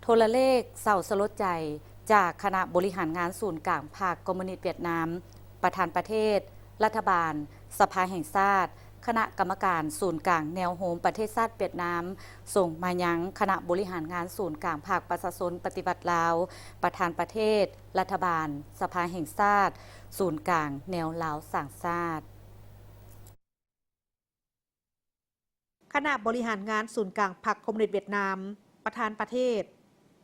ໂທລະເລກເສົ້າສະຫຼົດໃຈ ຈາກຄະນະບໍລິຫານງານສູນກາງພັກຄອມມູນິດຫວຽດນາມ, ປະທານປະເທດ, ລັດຖະບານ, ສະພາແຫ່ງຊາດ, ຄະນະກຳມະການສູນກາງແນວໂຮມປະເທດຊາດຫວຽດນາມ ສົ່ງມາຍັງຄະນະບໍລິຫານງານສູນກາງພັກປະຊາຊົນປະຕິວັດລາວ, ປະທານປະເທດ, ລັດຖະບານ, ສະພາແຫ່ງຊາດ, ສູນກາງແນວລາວສ້າງຊາດ. ຄະນະບໍລິຫານງານສູນກາງພັກຄອມມູນິດຫວຽດນາມ, ປະທານປະເທດ,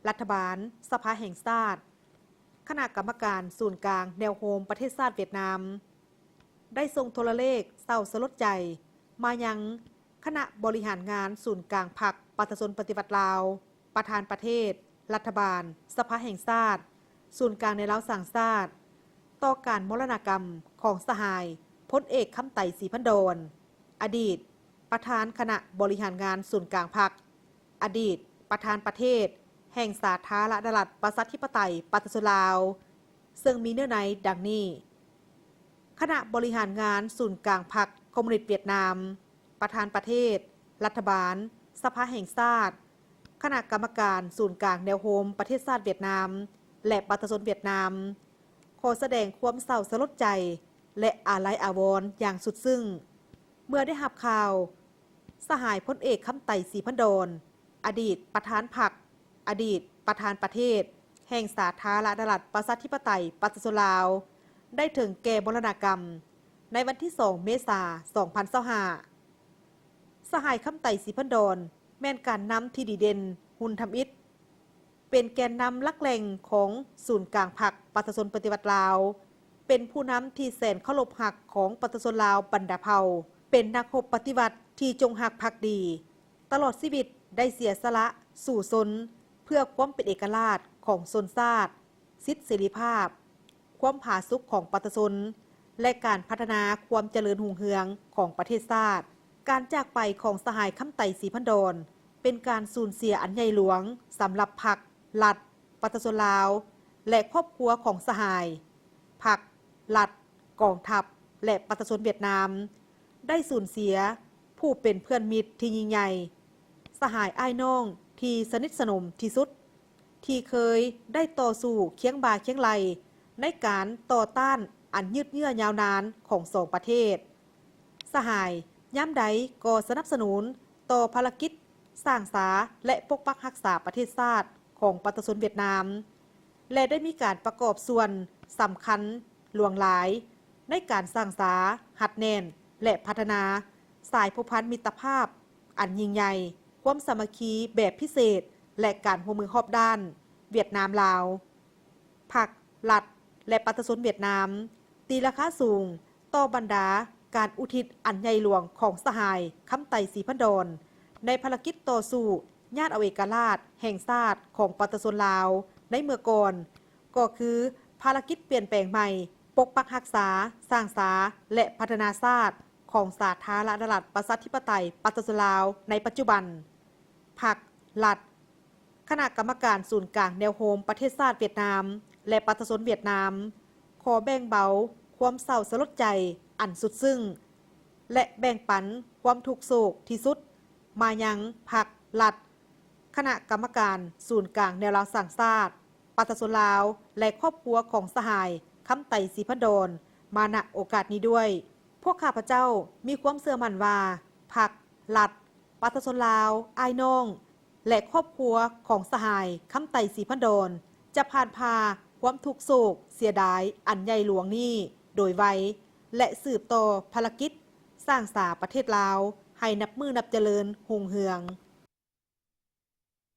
ລັດຖະບານ, ສະພາແຫ່ງຊາດ, ຄະນະກຳມະການສູນກາງແນວໂຮມປະເທດຊາດຫວຽດນາມ ໄດ້ສົ່ງໂທລະເລກເສົ້າສະຫຼົດໃຈມາຍັງຄະນະບໍລິຫານງານສູນກາງພັກປະຊາຊົນປະຕິວັດລາວ, ປະທານປະເທດ, ລັດຖະບານ, ສະພາແຫ່ງຊາດ, ສູນກາງແນວລາວສ້າງຊາດ ຕໍ່ການມໍລະນະກຳຂອງສະຫາຍພົນເອກ ຄຳໄຕ ສີພັນດອນ ອະດີດປະທານຄະນະບໍລິຫານງານສູນກາງພັກ, ອະດີດປະທານປະເທດແຫ່ງສາທາລະນະລັດ ປະຊາທິປະໄຕ ປະຊາຊົນລາວ, ເຊິ່ງມີເນື້ອໃນດັ່ງນີ້: ຄະນະບໍລິຫານງານສູນກາງພັກຄອມມູນິດຫວຽດນາມ, ປະທານປະເທດ, ລັດຖະບານ, ສະພາແຫ່ງຊາດ, ຄະນະກຳມະການສູນກາງແນວໂຮມປະເທດຊາດຫວຽດນາມ ແລະ ປະຊາຊົນຫວຽດນາມ ຂໍສະແດງຄວາມເສົ້າສະຫຼົດໃຈ ແລະ ອາໄລອາວອນຢ່າງສຸດຊຶ້ງ ເມື່ອໄດ້ຮັບຂ່າວ ສະຫາຍພົນເອກ ຄຳໄຕ ສີພັນດອນ ອະດີດປະທານພັກ, ອະດີດປະທານປະເທດແຫ່ງສາທາລະນະລັດ ປະຊາທິປະໄຕ ປະຊາຊົນລາວ ໄດ້ເຖິງແກ່ມໍລະນະກຳ ໃນວັນທີສອງ ເມສາ ສອງພັນຊາວຫ້າ. ສະຫາຍ ຄຳໄຕ ສີພັນດອນ ແມ່ນການນຳທີ່ດີເດັ່ນ, ຮຸ່ນທຳອິດ, ເປັນແກນນຳຫຼັກແຫຼ່ງຂອງສູນກາງພັກປະຊາຊົນປະຕິວັດລາວ, ເປັນຜູ້ນຳທີ່ແສນເຄົາລົບຮັກຂອງປະຊາຊົນລາວບັນດາເຜົ່າ, ເປັນນັກຮົບປະຕິວັດທີ່ຈົງຮັກພັກດີ, ຕະຫຼອດຊີວິດໄດ້ເສຍສະຫຼະສູ້ຊົນເພື່ອຄວາມເປັນເອກະລາດຂອງຊົນຊາດ, ສິດເສລີພາບ, ຄວາມຜາສຸກຂອງປະຊາຊົນ ແລະ ການພັດທະນາຄວາມຈະເລີນຮຸ່ງເຮືອງຂອງປະເທດຊາດ. ການຈາກໄປຂອງສະຫາຍ ຄຳໄຕ ສີພັນດອນ ເປັນການສູນເສຍອັນໃຫຍ່ຫຼວງສຳລັບພັກ, ລັດ, ປະຊາຊົນລາວ ແລະ ຄອບຄົວຂອງສະຫາຍ. ພັກ, ລັດ, ກອງທັບ ແລະ ປະຊາຊົນຫວຽດນາມ ໄດ້ສູນເສຍຜູ້ເປັນເພື່ອນມິດທີ່ຍິ່ງໃຫຍ່, ສະຫາຍອ້າຍນ້ອງທີ່ສະໜິດສະໜົມທີ່ສຸດ ທີ່ເຄີຍໄດ້ຕໍ່ສູ້ຄຽງບ່າຄຽງໄຫຼ່ໃນການຕໍ່ຕ້ານອັນຍືດເຍື້ອຍາວນານຂອງສອງປະເທດ. ສະຫາຍຍາມໃດກໍສະໜັບສະໜູນຕໍ່ພາລະກິດສ້າງສາ ແລະ ປົກປັກຮັກສາປະເທດຊາດຂອງປະຊາຊົນຫວຽດນາມ ແລະ ໄດ້ມີການປະກອບສ່ວນສຳຄັນຫຼວງຫຼາຍໃນການສ້າງສາ, ຮັດແໜ້ນ ແລະ ພັດທະນາສາຍພົວພັນມິດຕະພາບອັນຍິ່ງໃຫຍ່, ຄວາມສາມັກຄີແບບພິເສດ ແລະ ການຮ່ວມມືຮອບດ້ານຫວຽດນາມ-ລາວ. ພັກ, ລັດ ແລະ ປະຊາຊົນຫວຽດນາມ ຕີລາຄາສູງຕໍ່ບັນດາການອຸທິດອັນໃຫຍ່ຫຼວງຂອງສະຫາຍ ຄຳໄຕ ສີພັນດອນ ໃນພາລະກິດຕໍ່ສູ້ຍາດເອົາເອກະລາດແຫ່ງຊາດຂອງປະຊາຊົນລາວໃນເມື່ອກ່ອນ ກໍຄືພາລະກິດປ່ຽນແປງໃໝ່, ປົກປັກຮັກສາ, ສ້າງສາ ແລະ ພັດທະນາຊາດຂອງສາທາລະນະລັດ ປະຊາທິປະໄຕ ປະຊາຊົນລາວໃນປັດຈຸບັນ. ພັກ, ລັດ, ຄະນະກຳມະການສູນກາງແນວໂຮມປະເທດຊາດຫວຽດນາມ ແລະ ປະຊາຊົນຫວຽດນາມ ຂໍແບ່ງເບົາຄວາມເສົ້າສະຫຼົດໃຈອັນສຸດຊຶ້ງ ແລະ ແບ່ງປັນຄວາມທຸກໂສກທີ່ສຸດມາຍັງພັກ, ລັດ, ຄະນະກຳມະການສູນກາງແນວລາວສ້າງຊາດ, ປະຊາຊົນລາວ ແລະ ຄອບຄົວຂອງສະຫາຍ ຄຳໄຕ ສີພັນດອນ ມາ ນະ ໂອກາດນີ້ດ້ວຍ. ພວກຂ້າພະເຈົ້າມີຄວາມເຊື່ອໝັ້ນວ່າ ພັກ, ລັດ, ປະຊາຊົນລາວ, ອ້າຍນ້ອງ ແລະ ຄອບຄົວຂອງສະຫາຍ ຄຳໄຕ ສີພັນດອນ ຈະຜ່ານຜ່າຄວາມທຸກໂສກເສຍດາຍອັນໃຫຍ່ຫຼວງນີ້ໂດຍໄວ ແລະ ສືບຕໍ່ພາລະກິດສ້າງສາປະເທດລາວໃຫ້ນັບມື້ນັບຈະເລີນຮຸ່ງເຮືອງ.